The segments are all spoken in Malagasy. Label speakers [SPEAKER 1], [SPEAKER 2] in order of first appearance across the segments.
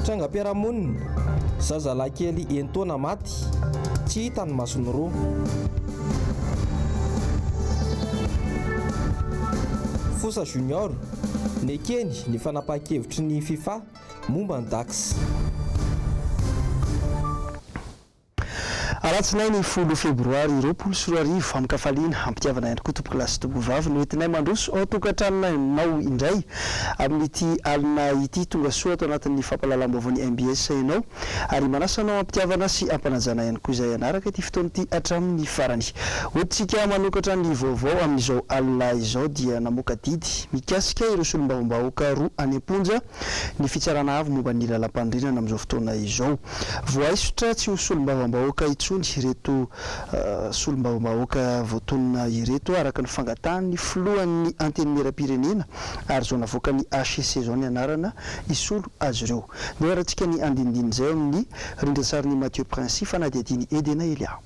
[SPEAKER 1] Trangam-piarahamonina, Zazalahy kely enin-taona maty, tsy hita ny masony roa. Fosa Junior, Nekeny ny fanapahan-kevitry ny Fifa momba ny Dax.
[SPEAKER 2] Alatsinainy folo febroary 2020, amin-kafaliana, am-pitiavana ihany koa tompokolahy sy tompokovavy no entinay mandroso ao an-tokantranonao indray amin'ity alina ity. Tonga soa ato anatin'ny fampahalalam-baovaon'ny mbs ianao ary manasa anao am-pitiavana sy am-panajana ihany koa izay hanaraka ity fotoana ity hatramin'ny farany. Hoentintsika manokatra ny vaovao amin'izao alina izao dia namoaka didy mikasika ireo solombavambahoaka roa any am-ponja ny Fitsarana Avo momba ny Lalampanorenana amin'izao fotoana izao. Voaisotra tsy ho solombavambahoaka intsony ireto solombavambahoaka voatonona ireto araka ny fangatahan'ny filohan'ny Antenimierampirenena ary izao navoakan'ny hcc izao ny anarana hisolo azy ireo. Ndeha hoarahantsika ny andinindin'izay ao amin'ny rindran-tsarin'i Mathieu Princy fanadihadian'i Edena Elia.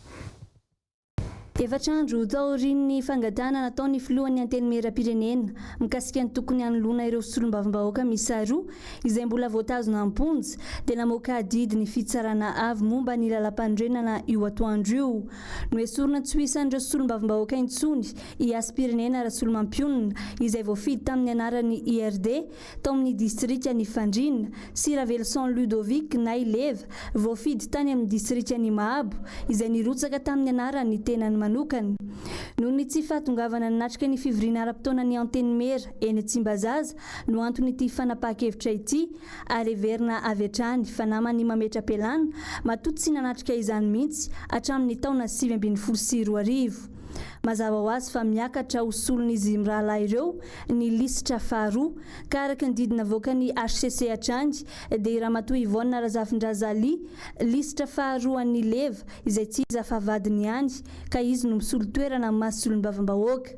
[SPEAKER 3] Efatra andro taorian'ny fangatahana nataon'ny filohan'ny Antenimierampirenena mikasika ny tokony hanoloana ireo solombavambahoaka miisa roa izay mbola voatazona am-ponja dia namoaka adidy ny Fitsarana Avo momba ny Lalampanorenana io atoandro io. Noesorina tsy ho isan'ireo solombavambahoaka intsony i Hasimpirenena Rasolomampionona izay voafidy tamin'ny anaran'ny IRD tao amin'ny distrikan'i Fandriana, sy Raveloson Ludovic na i Leva, voafidy tany amin'ny distrikan'i Mahabo, izay nirotsaka tamin'ny anaran'ny tenany manokana. Noho ny tsy fahatongavana nanatrika ny fivoriana ara-potoanan'ny Antenimiera eny Tsimbazaza no anton'ity fanapahan-kevitra ity ary heverina avy hatrany fa naman'ny mametra-pialana matoa tsy nanatrika izany mihitsy hatramin'ny taona 2019. Mazava ho azy fa miakatra ho solon'izy mirahalahy ireo ny lisitra faharoa, ka araka ny didy navoakan'ny hcc hatrany dia i Ramatoa Yvonne Razafindrazaly, lisitra faharoan'ny Leva, izay tsy iza fa vadiny ihany, ka izy no misolo toerana amin'ny maha solombavambahoaka.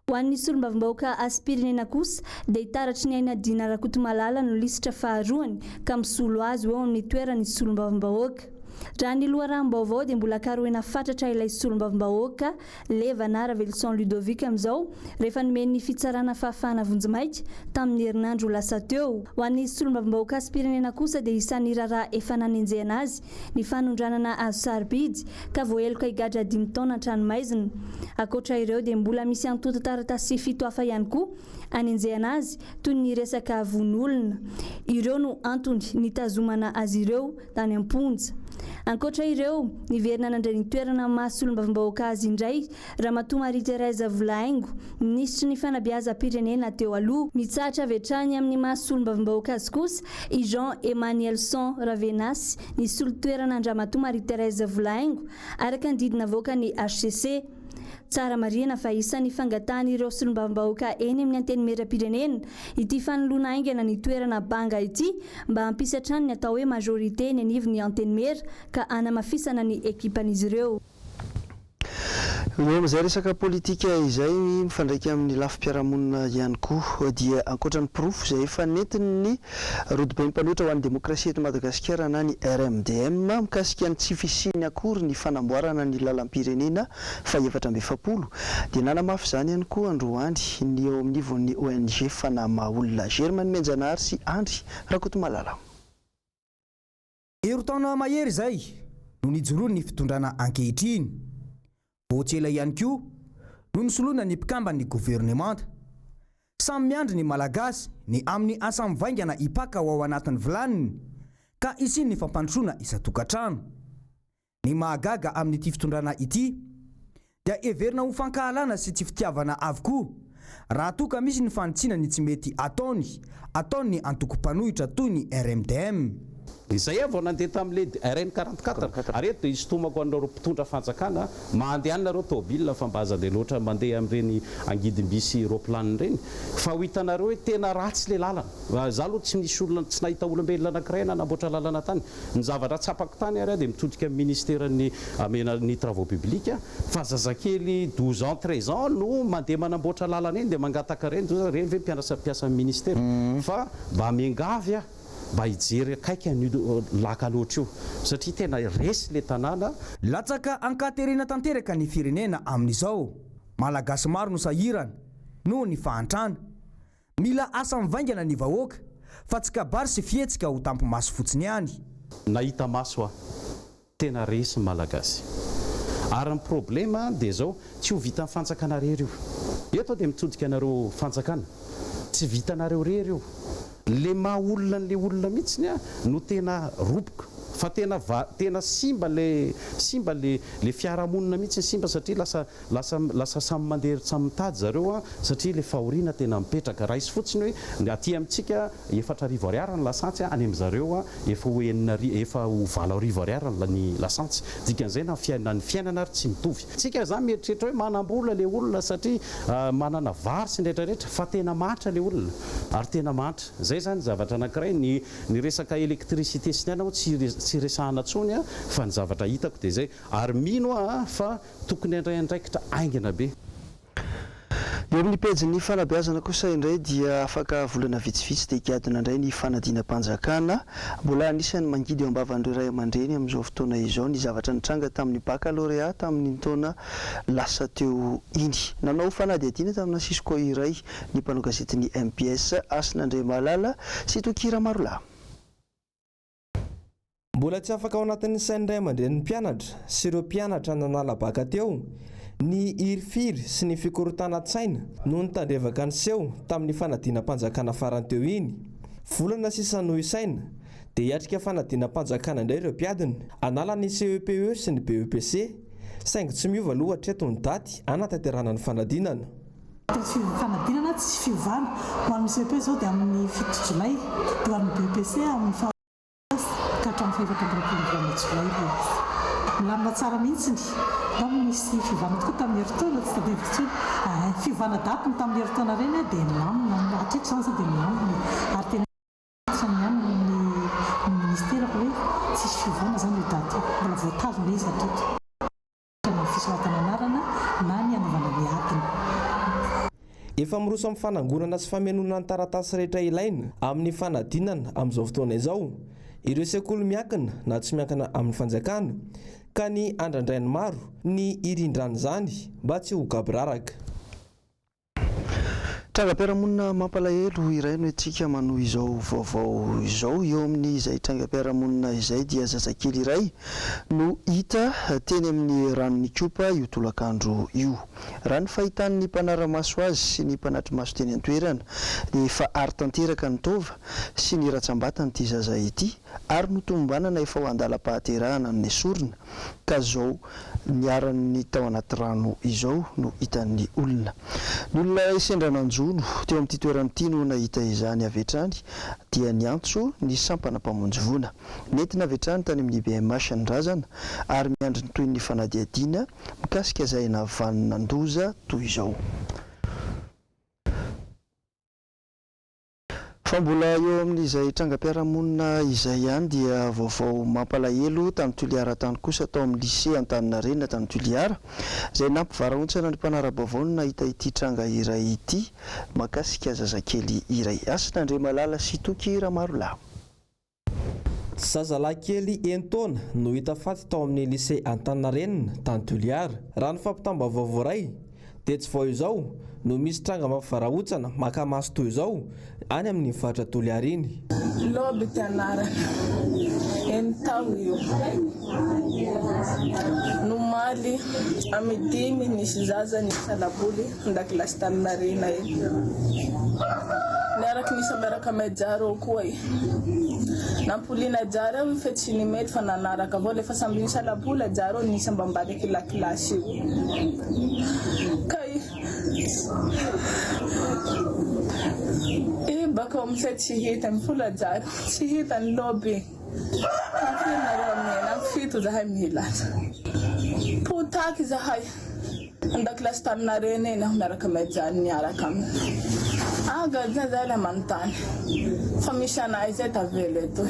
[SPEAKER 3] Ho an'ny solombavambahoaka Hasimpirenena kosa dia i Taratriniaina Dina Rakotomalala no lisitra faharoany ka misolo azy ho eo amin'ny toeran'ny solombavambahoaka. Raha ny loharanom-baovao dia mbola karohina fatratra ilay solombavambahoaka Leva na Raveloson Ludovic amin'izao rehefa nomen'ny fitsarana fahafahana vonjimaika tamin'ny herinandro lasa teo. Ho an'ny solombavambahoaka Hasimpirenena kosa dia isan'ny raharaha efa nanenjehana azy ny fanondranana hazo sarobidy ka voaheloka higadra dimy taona an-tranomaizina. Ankoatra ireo dia mbola misy antontan-taratasy fito hafa ihany koa anenjehana azy toy ny resaka vono olona. Ireo no antony nitazomana azy ireo tany am-ponja. Ankoatra ireo, niverina nandray ny toerana maha solombavambahoaka azy indray Ramatoa Marie Thérèse Volahaingo, minisitry ny fanabeazam-pirenena teo aloha. Mitsahatra avy hatrany amin'ny maha solombavambahoaka azy kosa i Jean Emmanuelson Ravenasy nisolo toerana an-dRamatoa Marie Thérèse Volahaingo, araka ny didy navoakan'ny hcc. Tsara marihina fa isan'ny fangatahan'ireo solombavambahoaka eny amin'ny Antenimierampirenena ity fanoloana haingana ny toerana banga ity mba hampisy hatrany ny atao hoe majorité eny anivon'ny Antenimiera ka hanamafisana ny ekipan'izy ireo.
[SPEAKER 2] Eo amin'izay resaka politika izay mifandraika amin'ny lafim-piarahamonina ihany koa dia ankoatra ny porofo izay efa nentin'ny Rodoben'ny mpanohitra ho an'ny demokrasia eto Madagasikara na ny RMDM mikasika ny tsy fisiany akory ny fanamboarana ny lalam-pirenena faha-44 dia nanamafy izany ihany koa androany ny eo amin'ivon'ny ONG Fanahy Maha-Olona Germain Nomenjanahary sy Andry Rakotomalala.
[SPEAKER 4] Herintaona mahery izay no nijoroan'ny fitondrana ankehitriny. Vao tsy ela ihany koa no nisoloana ny mpikamban'ny governemanta. Samy miandry ny Malagasy ny amin'ny asa mivaingana hipaka ho ao anatin'ny vilaniny ka hisian'ny fampandrosoana isan-tokantrano. Ny mahagaga amin'ity fitondrana ity dia heverina ho fankahalana sy tsy fitiavana avokoa raha toa ka misy ny fanitsiana ny tsy mety ataony ataon'ny antoko mpanohitra toy ny RMDM.
[SPEAKER 5] Izay aho vao nandeha tamin'ilay RN 44 ary eto dia hisintomako anareo mpitondra fanjakana, mandeha any nareo tôbila fa mba aza dia loatra mandeha amin'ireny angidimby sy roplanina ireny fa ho hitanareo hoe tena ratsy ilay lalana. Izaho aloha tsy nisy olona, tsy nahita olombelona anankiray nanamboatra lalana tany. Ny zavatra tsapako tany ary aho dia mitodika amin'ny ministeran'ny amena ny travaux publics fa zazakely 12 ans 13 ans no mandeha manamboatra lalana eny dia mangataka ireny toa ireny ve mpianasa mpiasan'ny ministera fa mba miangavy aho mba hijery akaiky an'io laka loatra io satria tena resy le tanàna.
[SPEAKER 4] Latsaka ankaterena tanteraka ny firenena amin'izao. Malagasy maro no sahirana noho ny fahantrana. Mila asa mivaingana ny vahoaka. fa tsy kabary sy fihetsika ho tampi-maso fotsiny ihany.
[SPEAKER 5] Nahita maso aho. Tena resy ny Malagasy. Ary ny problema dia zao, tsy ho vitan'ny fanjakana rery io. Eto aho dia mitodika anareo fanjakana, tsy vitanareo rery io. Le maha olona an'le olona mihitsiny no tena roboka. Fa tena va, tena simba le, simba le, le fiarahamonina mihitsy simba satria lasa Lasa lasa samy mandeha samy mitady zareo an, satria ilay fahoriana tena mipetraka. Raiso fotsiny hoe ny aty amintsika 4000 ariary ny lasantsy an, any amin'zareo an efa ho enina ari efa ho 8000 ariary ny ny lasantsy. Dikan'izay na ny na ny fiainana ary tsy mitovy. Tsika zany mieritreritra hoe manam-bola le olona satria manana vary sy ny rehetra rehetra fa tena mahantra le olona ary tena mahantra. Zay zany zavatra anankiray. Ny ny resaka électricité sy ny anona moa tsy tsy resahana tsony an, fa ny zavatra hitako dia zay. Ary mino aho fa Tokony handray andraikitra haingana be.
[SPEAKER 2] Eo amin'ny pejin'ny fanabeazana kosa indray dia afaka volana vitsivitsy dia higadona indray ny fanadinam-panjakana. Mbola anisan'ny mangidy eo am-bavan'ireo ray aman-dreny amin'izao fotoana izao ny zavatra nitranga tamin'ny bakalorea tamin'iny taona lasa teo iny. Nanao fanadihadiana tamina Cisco iray ny mpanao gazetin'ny mbs, Hasina Andriamalala sy Toky Ramarolahy.
[SPEAKER 1] Mbola tsy afaka ao anatin'ny sain'ny ray aman-drenin'ny mpianatra sy ireo mpianatra nanala baka teo ny hirifiry sy ny fikorontanan-tsaina noho ny tandrevaka niseho tamin'ny fanadinam-panjakana farany teo iny. Volana sisa no isaina dia hiatrika fanadinam-panjakana indray ireo mpiadina hanala ny CEPE sy ny BEPC saingy tsy miova aloha hatreto ny daty hanatanterahana ny fanadinana.
[SPEAKER 6] Ny fanadinana tsisy fiovana. Ho an'ny CEPE izao dia amin'ny fito jolay dia ho an'ny BEPC amin'ny faha. Ka hatramin'ny faha-24 volana jolay ilay izy. Milamina tsara mihitsy. Angamba nisy fiovana tokoa tamin'ny herintaona, tsy tadidiko intsony. Hay, fiovana daty ny tamin'ny herintaona ireny dia nilamina. Hatreto izany izao dia milamina e. Ary tena hentitra ny any ny minisitera fa hoe tsisy fiovana izany io daty io. Mbola voatazona ilay izy hatreto. Na ny fisoratana anarana na ny hanaovana ny adina.
[SPEAKER 1] Efa miroso amin'ny fanangonana sy famenoana ny taratasy rehetra ilaina amin'ny fanadinana amin'izao fotoana izao ireo sekoly miankina na tsy miankina amin'ny fanjakana ka ny andrandrain'ny maro ny hirindran'izany mba tsy ho gaboraraka.
[SPEAKER 2] Trangam-piarahamonina mampalahelo iray no entintsika manohy izao vaovao izao. Eo amin'izay trangam-piarahamonina izay dia zazakely iray no hita teny amin'ny ranon'Ikopa io tolakandro io. Raha ny fahitan'ny mpanara-maso azy sy ny mpanatri-maso teny an-toerana dia efa ary tanteraka ny taova sy ny ratsambatan'ity zaza ity ary notombanana efa ho andalam-pahaterahana no nesorina ka zao niharan'ny tao anaty rano izao no hitan'ny olona. Ny olona iray sendra nanjono teo amin'ity toerana ity no nahita izany avy hatrany dia niantso ny sampana mpamonjy voina. Nentina avy hatrany tany amin'ny BMH ny razana ary miandry ny tohin'ny fanadihadiana mikasika izay nahavanon-doza toy izao. Fa mbola eo amin'izay trangam-piarahamonina izay ihany dia vaovao mampalahelo tany Toliara tany kosa tao amin'ny Lycée Antaninarenina tany Toliara izay nampivarahontsana ny mpanara-baovao ny nahita ity tranga iray ity mahakasika zazakely iray. Hasina Andriamalala sy Toky Ramarolahy.
[SPEAKER 1] Zazalahy kely enin-taona no hita faty tao amin'ny Lycée Antaninarenina tany Toliara. Raha ny fampitam-baovao voaray dia tsy vao izao no misy tranga mampivarahontsana maka maso toy izao any amin'iny faritra Toliara iny.
[SPEAKER 7] Loby ty anarany. Enin-taogno io. Nomaly amy dimy nisy zaza nisy laboly an-dakilasy Antaninarenina iny. Niaraky nisa miaraka amy Aja reo koa i. Nampolina Aja reo i fe tsy nimety fa nanaraka avao. Lefa samby nisa laboly Aja reo nisa mba ambadiky lakilasy io. Ka i i bakao amizay tsy hitany folo Aja reo. Tsy hitany loby. Firy nareo amin'ny enina? Amin'ny fito zahay mihilaza. Potaky zahay. An-dakilasy taminareo eny aho miaraka amin'i Ajany miaraka aminy. Ah gardien zay ilay manontany fa misy anay zay tavela eto e.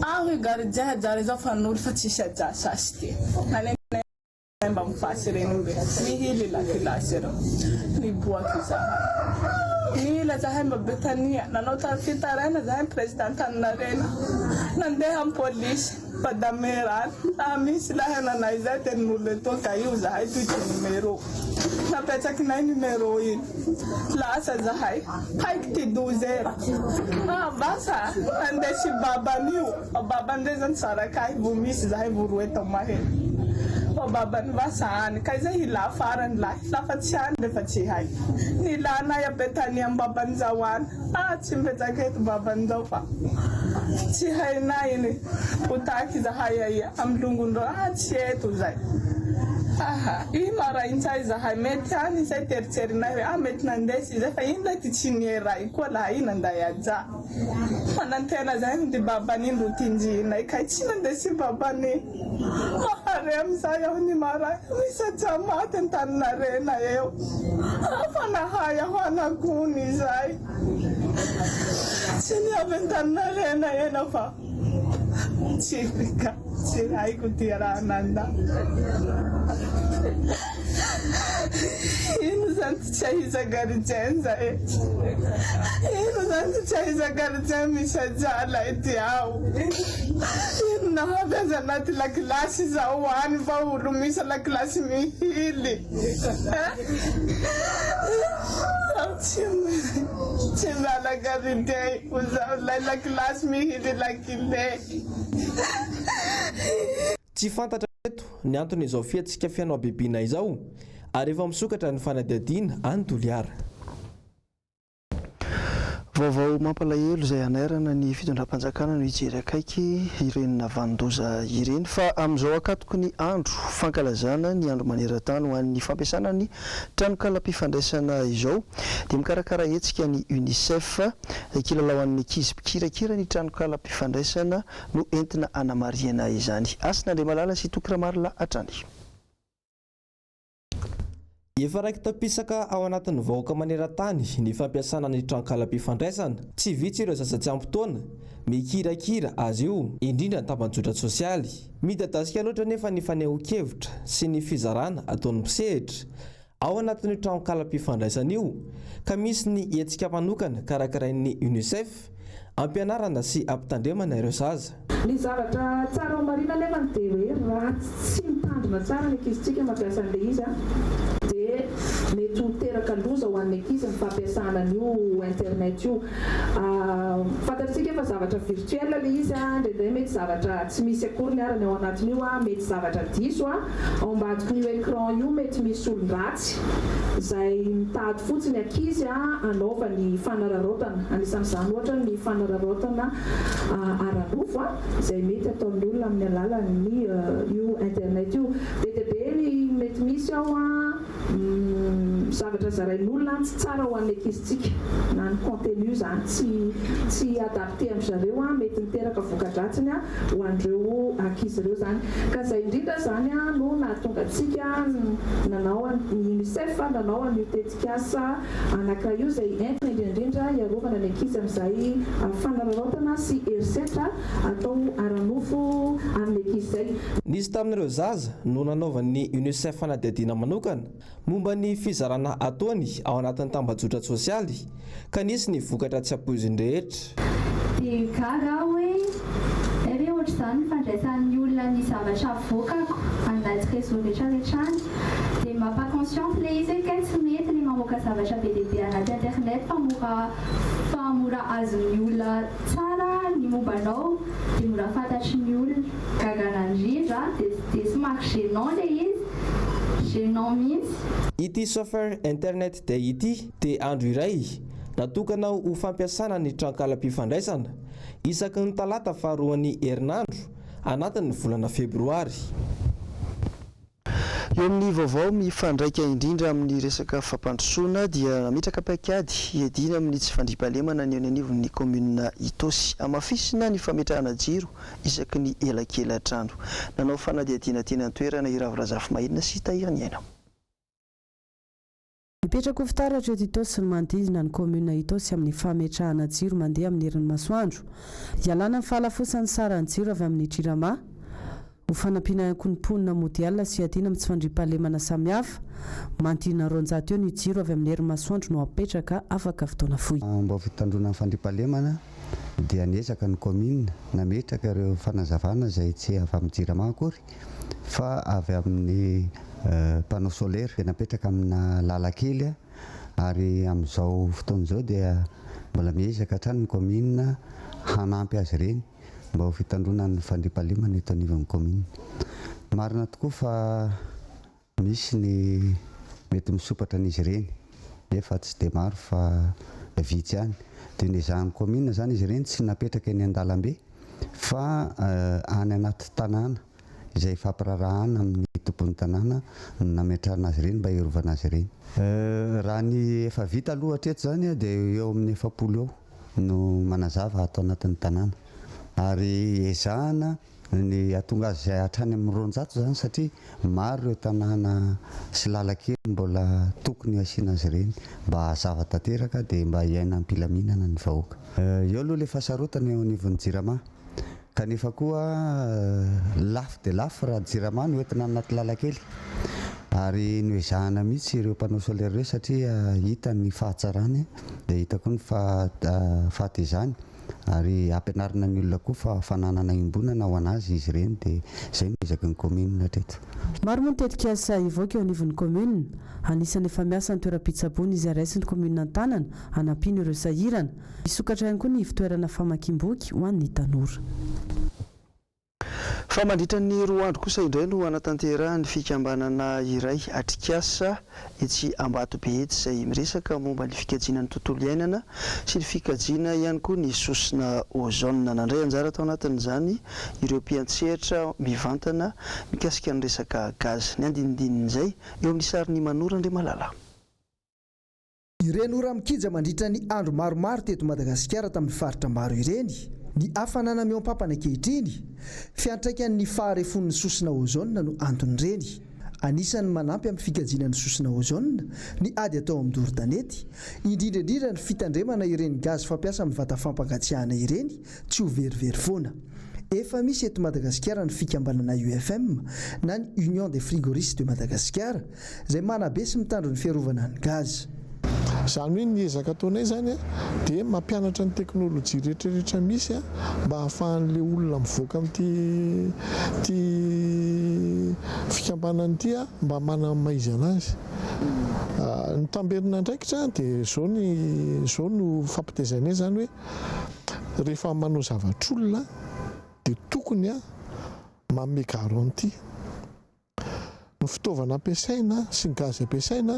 [SPEAKER 7] Ah hoy gardien Ajary zao fa noly fa tsisy Aja sasy ty. Nanenay mba mifasy regny mbe mihily lakilasy reo. Niboaky zahay. Mila zahay mba Betania. Nanao fitaraina zahay président Antaninarenina. Nandeha am polisy. Fa damerany. Raha misy lahy ananay zay tenin'olo etoa ka io zahay toy ty numéro. Napetsakinay numéro iny. Lasa zahay. Haiky ty 12 heures. Ah basa nandesy baban'io. Fa babany ndray zany saraka ahy vo misy zahay vo roe tao mahery. Fa babany vasa any. Ka izay hila farany lahy. Lafa tsy any refa tsy hay. Nilanay a Betania am babany zao any. Ah tsy mipetraka eto babany zao fa tsy hainay iny. Potaky zahay aia am longony reo. Ah tsy eto zay. Aha i maraintsay zahay mety any izay teriterinay hoe ah mety nandesy izay fa ino lay ty tsy nieray koa laha i nanday ajà. Manantena zahay ny babany ro tinjinay kay tsy nandesy babany mahare amizay aho ny maray misy ajà maty antaninarena eo fa nahay aho anakony izay tsy niavy antaninarena ena fa tsy ka tsy haiko ty raha nanda ino zany ty tsy ahiza gardien zay ino zany ty tsy ahiza gardien misy ajà lay ty ao ino nahavy azy anaty lakilasy zao any fa olo misy lakilasy mihily tsy tsy miala gardien zao lay lakilasy mihily lakile.
[SPEAKER 1] Tsy fantatra eto ny anton'izao fihetsika feno habibiana izao ary efa misokatra ny fanadihadiana any Toliara.
[SPEAKER 2] Vaovao mampalahelo izay hanairana ny fitondram-panjakana no hijery akaiky ireny navanon-doza ireny fa amin'izao ankatoky ny andro fankalazana ny andro maneran-tany ho an'ny fampiasana ny tranokalam-pifandraisana izao dia mikarakara hetsika ny UNICEF kilalao an'ny ankizy mpikirakira ny tranokalam-pifandraisana no entina hanamarihana izany. Hasina Andriamalala sy Toky Ramarolahy hatrany.
[SPEAKER 1] Efa raiki-tampisaka ao anatin'ny vahoaka maneran-tany ny fampiasana ny tranonkalam-pifandraisana. Tsy vitsy ireo zaza tsy ampy taona mikirakira azy io, indrindra ny tambajotra sosialy. Midadasika loatra anefa ny fanehoan-kevitra sy ny fizarana ataon'ny mpisehatra ao anatin'io tranonkalam-pifandraisana io, ka misy ny hetsika manokana karakarain'ny UNICEF ampianarana sy ampitandremana ireo zaza.
[SPEAKER 8] Ny zavatra tsara ho marihina anefa dia hoe raha tsy mitandrina tsara ny ankizintsika mampiasa an'ilay izy dia mety ho teraka loza ho an'ny ankizy ny fampiasana an'io internet io. Fantatsika fa zavatra virtuel ilay izy, indraindray mety zavatra tsy misy akory ny arany ao anatin'io, mety zavatra diso ao ambadikin'io écran io, mety misy olon-dratsy izay mitady fotsiny ankizy hanaovany fanararaotana, anisan'izany ohatra ny fanararaotana ara-nofo izay mety ataon'ny olona amin'ny alalan'ny io internet io. Be dia be ny mety misy ao zavatra zarain'olona tsy tsara ho an'ny ankizintsika na ny contenu izany tsy tsy adapté amin-dry zareo mety miteraka voka-dratsiny ho an'ireo ankizy ireo izany. Ka izay indrindra izany no nahatonga antsika nanao ny UNICEF nanao an'io tetikasa anankiray io izay entina indrindra indrindra hiarovana ny ankizy amin'izay fanararaotana sy herisetra atao ara-nofo amin'ny ankizy izay.
[SPEAKER 1] Nisy tamin'ireo zaza no nanaovan'ny UNICEF fanadihadiana manokana momba ny fizarana ataony ao anatin'ny tambajotra-tsosialy ka nisy ny vokatra tsy ampoizin'ny rehetra.
[SPEAKER 9] Dia gaga aho hoe hay ve ohatr'izany ny fandraisan'ny olona ny zavatra avoakako anaty réseau rehetra rehetra any. Dia mampa-consciente ilay izy hoe kay tsy mety ny mamoaka zavatra be dia be anaty internet fa mora fa mora azon'ny olona tsara ny momba anao dia mora fantatry ny olona. Gagana indrindra dia dia somary gênant ilay izy, gênant mihitsy.
[SPEAKER 1] Ity Software Internet Day ity dia andro iray natokana ho fampiasana ny tranonkalam-pifandraisana isaky ny talata faharoan'ny herinandro anatin'ny volana febroary.
[SPEAKER 2] Eo amin'ny vaovao mifandraika indrindra amin'ny resaka fampandrosoana dia nametraka paikady hiadiana amin'ny tsy fandriampahalemana ny eny anivon'ny kaominina Itaosy. Hamafisina ny fametrahana jiro isaky ny elakela-trano. Nanao fanadihadiana teny an-toerana i Ravo Razafimahelina sy Tahiry Niaina.
[SPEAKER 10] Mipetraka ho fitaratra eto Itaosy sy ny manodidina ny kaominina Itaosy amin'ny fametrahana jiro mandeha amin'ny herin'ny masoandro. Hialana amin'ny fahalafosan'ny saran'ny jiro avy amin'ny Jirama. Ho fanampiana ihany koa ny mponina mody alina sy hiadiana amin'ny tsy fandriampahalemana samihafa, manodidina 200 eo ny jiro avy amin'ny herin'ny masoandro no hapetraka afaka fotoana fohy.
[SPEAKER 11] Mba ho fitandroana ny fandriampahalemana dia niezaka ny kaominina nametraka ireo fanazavana izay tsy avy amin'ny Jirama akory fa avy amin'ny panneau solaire dia napetraka amina lalan-kely ary amin'izao fotoana izao dia mbola miezaka hatrany ny kaominina hanampy azy ireny mba ho fitandroana ny fandriampahalemana eto anivon'ny kaominina. Marina tokoa fa misy ny mety misompatra an'izy ireny nefa tsy dia maro fa vitsy ihany. Dia nezahan'ny kaominina izany izy ireny tsy napetraka eny an-dalambe fa any anaty tanàna izay ifampiraharahana amin'ny tompon'ny tanàna no nametrahana azy ireny mba hiarovana azy ireny. Raha ny efa vita aloha hatreto izany dia eo amin'ny 40 eo no manazava ato anatin'ny tanàna ary ezahana ny hahatonga azy hatrany amin'ny 200 izany satria maro ireo tanàna sy lalan-kely mbola tokony hasiana azy ireny mba hazava tanteraka dia mba hiaina am-pilaminana ny vahoaka. Eo aloha ilay fahasarotana eo anivon'ny Jirama kanefa koa lafo dia lafo raha Jirama no entina anaty lalan-kely ary noezahana mihitsy ireo panneau solaire ireo satria hita ny fahatsarany dia hita koa ny fahatezany ary ampianarina ny olona koa fa fananana iombonana ho an'azy izy ireny dia izay no ezaky ny commune hatreto.
[SPEAKER 10] Maro moa ny tetikasa hivoaka eo anivon'ny commune. Anisan'ny efa miasa ny toeram-pitsaboana izay raisin'ny commune an-tanana hanampiana ireo sahirana. Hisokatra ihany koa ny ivon-toerana famakiam-boky ho an'ny tanora.
[SPEAKER 2] Fa mandritra ny roa andro kosa indray no hanatanterahan'ny fikambanana iray atrikasa etsy Ambatobe etsy izay miresaka momba ny fikajiana ny tontolo iainana sy ny fikajiana ihany koa ny sosona ozone. Nandray anjara tao anatin'izany ireo mpiantsehatra mivantana mikasika ny resaka gaz. Ny andinindinin'izay eo amin'ny sarin'i Manoro Andriamalala.
[SPEAKER 4] Ireny ora-mikija mandritra ny andro maromaro teto Madagasikara tamin'ny faritra maro ireny, ny hafanana mihoampampana ankehitriny, fiantraikan'ny faharefon'ny sosona ozone no anton'ireny. Anisan'ny manampy amin'ny fikajiana ny sosona ozone ny ady atao amin'ny doro tanety, indrindra indrindra ny fitandremana ireny gaz fampiasa amin'ny vata fampangatsiahana ireny tsy ho verivery foana. Efa misy eto Madagasikara ny fikambanana UFM na ny Union des Frigoristes de Madagascar izay manabe sy mitandro ny fiarovana ny gaz.
[SPEAKER 12] Izany hoe ny ezaka ataonay izany dia mampianatra ny teknolojia rehetra rehetra misy mba ahafahan'ilay olona mivoaka amin'ity ity fikambanana ity mba manana ny maha izy anazy. Ny tamberin'andraikitra dia izao ny izao no fampitezainay izany hoe rehefa manao zavatr'olona dia tokony manome garantie. Ny fitaovana ampiasaina sy ny gaz ampiasaina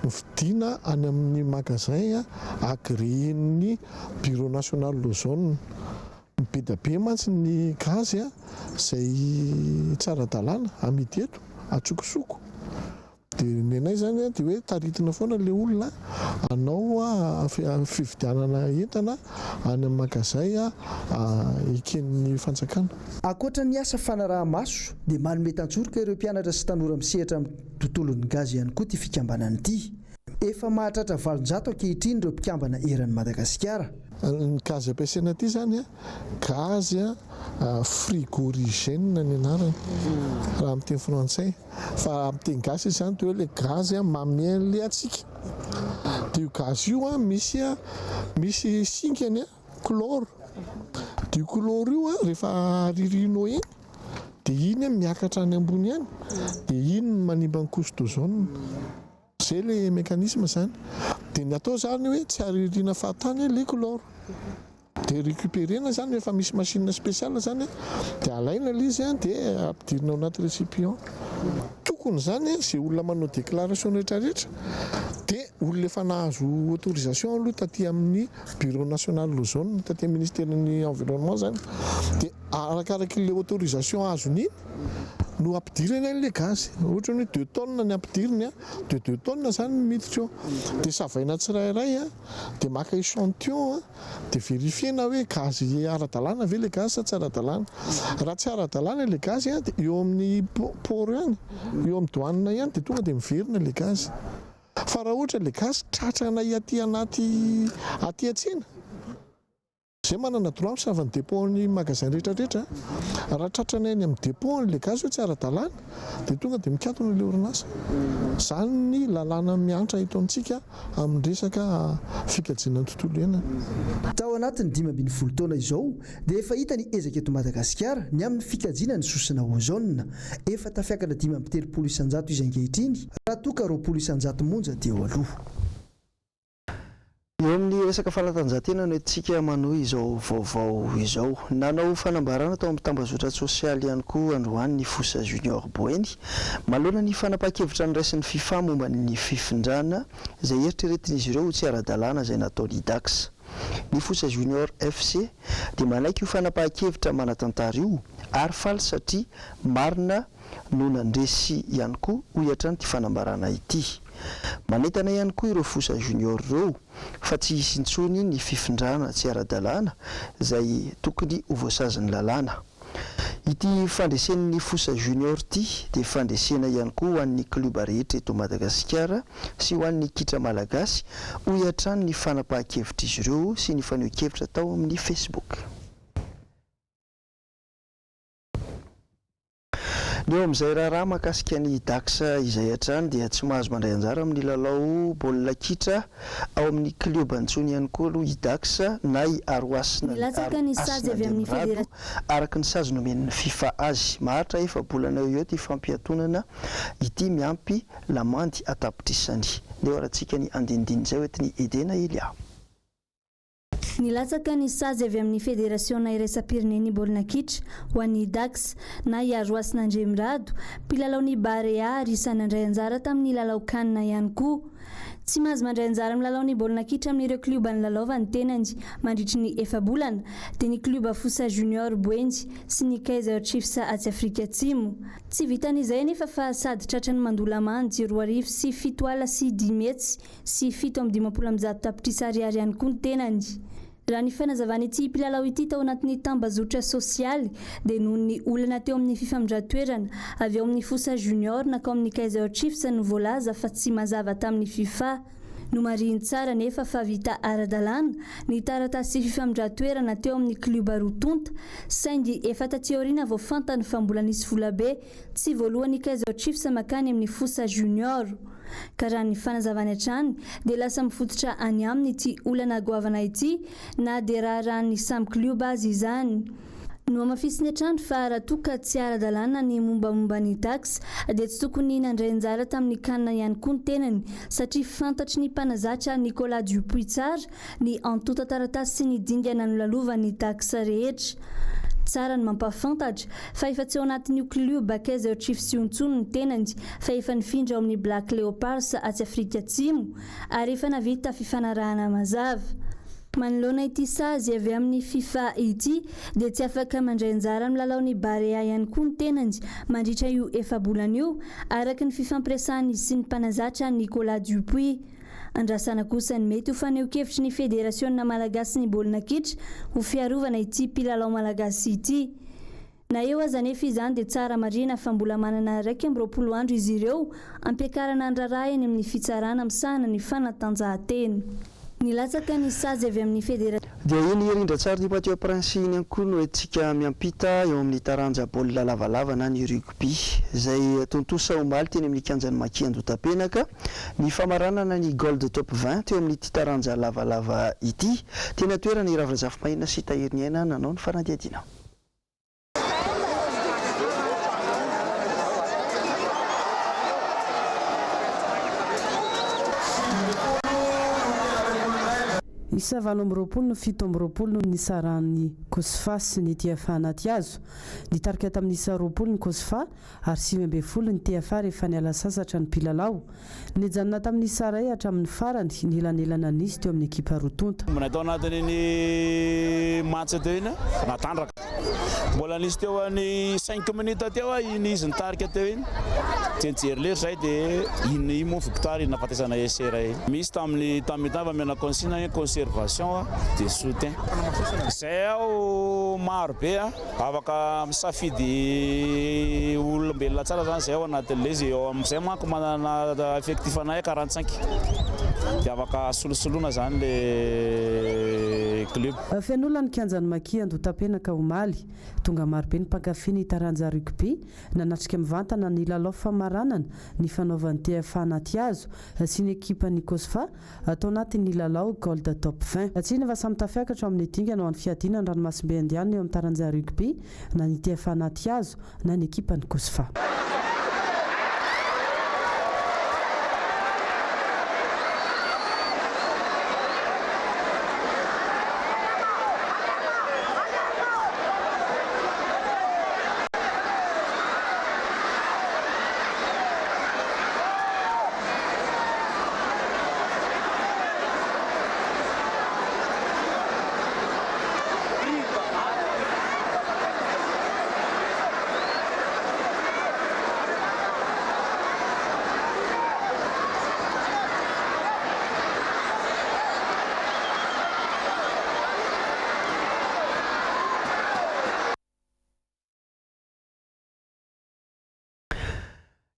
[SPEAKER 12] no vidiana any amin'ny magasin agréé-n'ny Bureau National Ozone. Be dia be mantsy ny gaz izay tsy ara-dalàna amidy eto antsokosoko. Dia ny anay izany dia hoe taritina foana ilay olona hanao fividianana entana any amin'ny magazay eken'ny fanjakana.
[SPEAKER 2] Ankoatra ny asa fanaraha-maso dia manome tantsoroka ireo mpianatra sy tanora misehatra amin'ny tontolon'ny gaz ihany koa ity fikambanana ity. Efa mahatratra 800 ankehitriny ireo mpikambana eran'i Madagasikara.
[SPEAKER 12] Ny gaz ampiasaina aty izany gaz frigorigène ny anarany raha amin'ny teny frantsay. Fa amin'ny teny gasy izy zany de hoe le gaz manome an'le hatsiaka. De io gaz io an misy misy singany an, chlore. De io chlore io an rehefa aririanao eny de iny an miakatra any ambony any de iny no manimba ny couche d'ozone. Zay le mécanisme zany. De ny atao zany hoe tsy aririana fahatany le chlore. De récupérer-na zany rehefa misy machine spéciale zany de alaina le izy de ampidirina ao anaty récipient. Tokony zany ze olona manao déclaration rehetra rehetra de olona efa nahazo autorisation aloha taty amin'ny bureau national ozone taty amin'ny ministeran'ny environnement zany de arakarak'le autorisation azony iny no ampidirany an'le gaz. Ohatra hoe deux tonnes ny ampidiriny de deux tonnes zany no miditra eo. De savaina tsirairay de maka échantillon de verifier-na hoe gaz ara-dalàna ve le gaz sa tsy ara-dalàna. Raha tsy ara-dalàna le gaz de eo amin'ny port ihany, eo amin'ny douane ihany de tonga de miverina le gaz. Fa raha ohatra le gaz tratranay aty anaty aty an-tsena. Izay manana droit misava ny dépôt ny magasin rehetra rehetra, raha tratranay any amin'ny dépôt an'ilay gaz hoe tsy ara-dalàna dia tonga dia mikatona ilay orinasa. Izany ny lalàna miantra eto amintsika amin'ny resaka fikajiana ny tontolo iainana.
[SPEAKER 2] Tao anatin'ny 15 taona izao dia efa hita ny ezaka eto Madagasikara ny amin'ny fikajiana ny sosona ozone. Efa tafiakatra 35% izy ankehitriny raha toa ka 20% monja teo aloha. Eo amin'ny resaka fanatanjahantena no entintsika manohy izao vaovao izao. Nanao fanambarana tao amin'ny tambazotra-tsosialy ihany koa androany ny Fosa Junior Boeny manoloana ny fanapahan-kevitra noraisin'ny Fifa momba ny fifindrana izay eritreretin'izy ireo ho tsy ara-dalàna izay nataon'i Dax. Ny Fosa Junior FC dia manaiky io fanapahan-kevitra manan-tantara io ary faly satria marina no nandresy ihany koa, hoy hatrany ity fanambarana ity. Manentana ihany koa ireo fosa junior ireo fa tsy hisy intsony ny fifindrana tsy ara-dalàna izay tokony ho voasazin'ny lalàna. Ity fandresen'ny fosa junior ity dia fandresena ihany koa ho an'ny klioba rehetra eto Madagasikara sy ho an'ny kitra malagasy, hoy hatrany ny fanapahan-kevitr'izy ireo sy ny fanehoan-kevitra tao amin'ny Facebook. Ny eo amin'izay raharaha mahakasika ny Dax izay hatrany dia tsy mahazo mandray anjara amin'ny lalao baolina kitra ao amin'ny klioba intsony ihany koa aloha i Dax na i Arohasina
[SPEAKER 3] Nilatsaka ny sazy avy amin'ny
[SPEAKER 2] Andriamirado
[SPEAKER 3] federasionina.
[SPEAKER 2] araka ny sazy nomen'ny Fifa azy. Maharitra efa-bolana eo ho eo ity fampiantonana ity miampy lamandy an-tapitrisany. Ndeha ho arahantsika ny andinindin'izay hoentin'i Edena Elia.
[SPEAKER 3] Nilatsaka ny sazy avy amin'ny Federasiona iraisam-pirenen'ny baolina kitra ho an'ny Dax, na i Aroasina Andriamirado, mpilalaon'ny Barea ary isan'ny nandray anjara tamin'ny lalao Can ihany koa. Tsy mahazo mandray anjara amin'ny lalaon'ny baolina kitra amin'ireo klioba nilalaovany tenany mandritry ny efa-bolana, dia ny klioba Fosa Junior Boeny sy ny Kaizer Chiefs atsy Afrika Atsimo. Tsy vitan'izay anefa fa sady tratran'ny mandoa lamandy 2705 sy 157 tapitrisa ariary ihany koa ny tenany. Raha ny fanazavan'ity mpilalao ity tao anatin'ny tambazotra sosialy dia noho ny olana teo amin'ny fifamindran-toerana avy ao amin'ny Fosa Junior nankao amin'ny Kaizer Chiefs no voalaza fa tsy mazava tamin'ny Fifa. Nomarihiny tsara anefa fa vita ara-dalàna ny taratasy fifamindran-toerana teo amin'ny klioba roa tonta saingy efa taty aoriana vao fantany fa mbola nisy volabe Tsy voalohany Kaizer Chiefs makany amin'ny Fosa Junior. Ka raha ny fanazavany hatrany dia lasa mifototra any aminy ity olana goavana ity na dia raharahan'ny samy klioba aza izany. Nohamafisiny hatrany fa raha toa ka tsy ara-dalàna ny mombamomba ny Dax dia tsy tokony nandray anjara tamin'ny Can ihany koa ny tenany satria fantatry ny mpanazatra Nicolas Dupuis tsara ny antontan-taratasy sy ny dingana nolalovan'ny Dax rehetra. Tsara ny mampahafantatra fa efa tsy ao anatin'io klioba Kaizer Chiefs io intsony ny tenany fa efa nifindra ao amin'ny Black Leopards atsy Afrika Atsimo ary efa navita fifanarahana mazava. Manoloana ity sazy avy amin'ny Fifa ity dia tsy afaka mandray anjara amin'ny lalaon'ny Barea ihany koa ny tenany mandritra io efa-bolana io araka ny fifampiresahan'izy sy ny mpanazatra Nicolas Dupuis. Andrasana kosa ny mety ho fanehoan-kevitry ny Federasiona malagasin'ny baolina kitra ho fiarovana ity mpilalao malagasy ity. Na eo aza anefa izany dia tsara marihina fa mbola manana 21 andro izy ireo hampiakarana ny raharaha eny amin'ny fitsarana misahana ny fanatanjahantena. Nilatsaka ny sazy avy amin'ny federa.
[SPEAKER 2] Dia iny rindran-tsarin'i Mathieu Prince iny ihany koa no entintsika miampita eo amin'ny taranja baolina lavalava na ny rugby, izay tontosa omaly teny amin'ny kianjan'i Maki Andotapenaka, ny famaranana ny Gold Top 20 teo amin'ity taranja lavalava ity. Teny an-toerana i Ravo Razafimaina sy Tahiriniaina nanao ny fanadihadiana.
[SPEAKER 10] Isa 28 no 27 no nisarahan'ny Cosfa sy ny TFA anaty hazo. Nitarika tamin'ny isa 20 ny Cosfa ary 19 ny TFA rehefa niala sasatra ny mpilalao. Nijanona tamin'ny isa iray hatramin'ny farany ny elanelana nisy teo amin'ny ekipa roa tonta.
[SPEAKER 13] Mbola tao anatin'iny match teo iny natandraka. Mbola nisy teo any cinq minutes teo iny izy nitarika teo iny. Dia nijery lery zay dia iny moa victoire iny nahafatesana essai iray. Misy tamin'ny tamin'ny mi-temps fa omena consigne hoe conservation de soutien. Zay aho maro be a. Afaka misafidy olombelona tsara zany zay ao anatin'ilay izy, eo amin'izay manko manana effectif anay 45 dia afaka solosoloina zany le club.
[SPEAKER 10] Feno olona ny kianjan'ny Maki Andohatapenaka omaly. Tonga marobe ny mpankafy ny taranja rugby nanatrika mivantana ny lalao famaranana nifanaovan'ny TFA Anatihazo sy ny ekipan'ny Cosfa tao anatin'ny lalao Gold Top 20. Tsiny fa samy tafiakatra ao amin'ny dingana ho an'ny fiadiana ny ranomasimbe Indiana eo amin'ny taranja rugby na ny TFA Anatihazo na ny ekipan'ny Cosfa.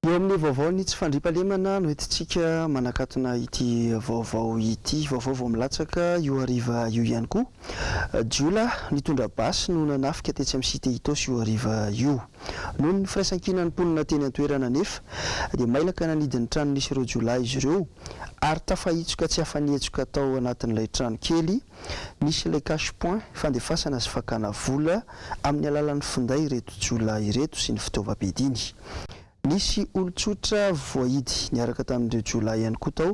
[SPEAKER 2] Eo amin'ny vaovaon'ny tsy fandriampahalemana no entintsika manakatona ity vaovao ity. Vaovao vao milatsaka io hariva io ihany koa. Jiolahy nitondra basy no nanafika tetsy amin'ny Cité Itaosy io hariva io. Noho ny firaisankinan'ny mponina teny an-toerana anefa dia mailaka nanidy ny trano nisy ireo jiolahy izy ireo ary tafahitsoka tsy afa-nihetsoka tao anatin'ilay trano kely Nisy ilay cash point fandefasana sy fakana vola amin'ny alalan'ny finday ireto jiolahy ireto sy ny fitaovam-piadiany. Nisy olon-tsotra voahidy niaraka tamin'ireo jiolahy ihany koa tao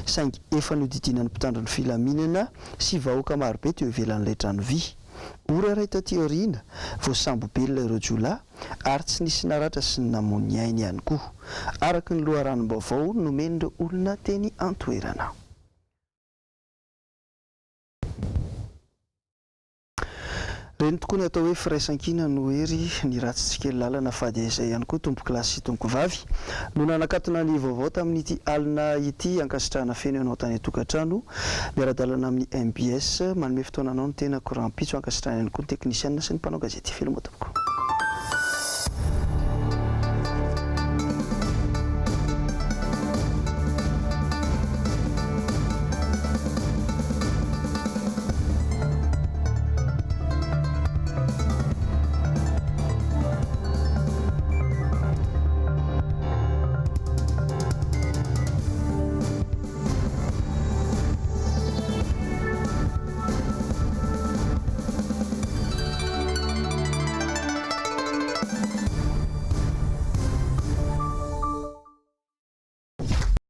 [SPEAKER 2] saingy efa nodidinan'ny mpitandro ny filaminana sy vahoaka marobe teo ivelan'ilay trano vy. Ora iray taty aoriana voasambo-belona ireo jiolahy ary tsy nisy naratra sy ny namoy ny ainy ihany koa, araka ny loharanom-baovao nomen'ireo olona teny an-toerana. Reny tokoa ny atao hoe firaisankina no hery, ny ratsy tsy kely lalana fa dia izay ihany koa tompokolahy sy tompokovavy no nanakatona ny vaovao tamin'ity alina ity, ankasitrahana feno ianao tany an-tokantrano, miara-dalana amin'ny mbs, manome fotoana anao ny tenako rahampitso, ankasitrahana ihany koa ny teknisianina sy ny mpanao gazety. Veloma tompoko.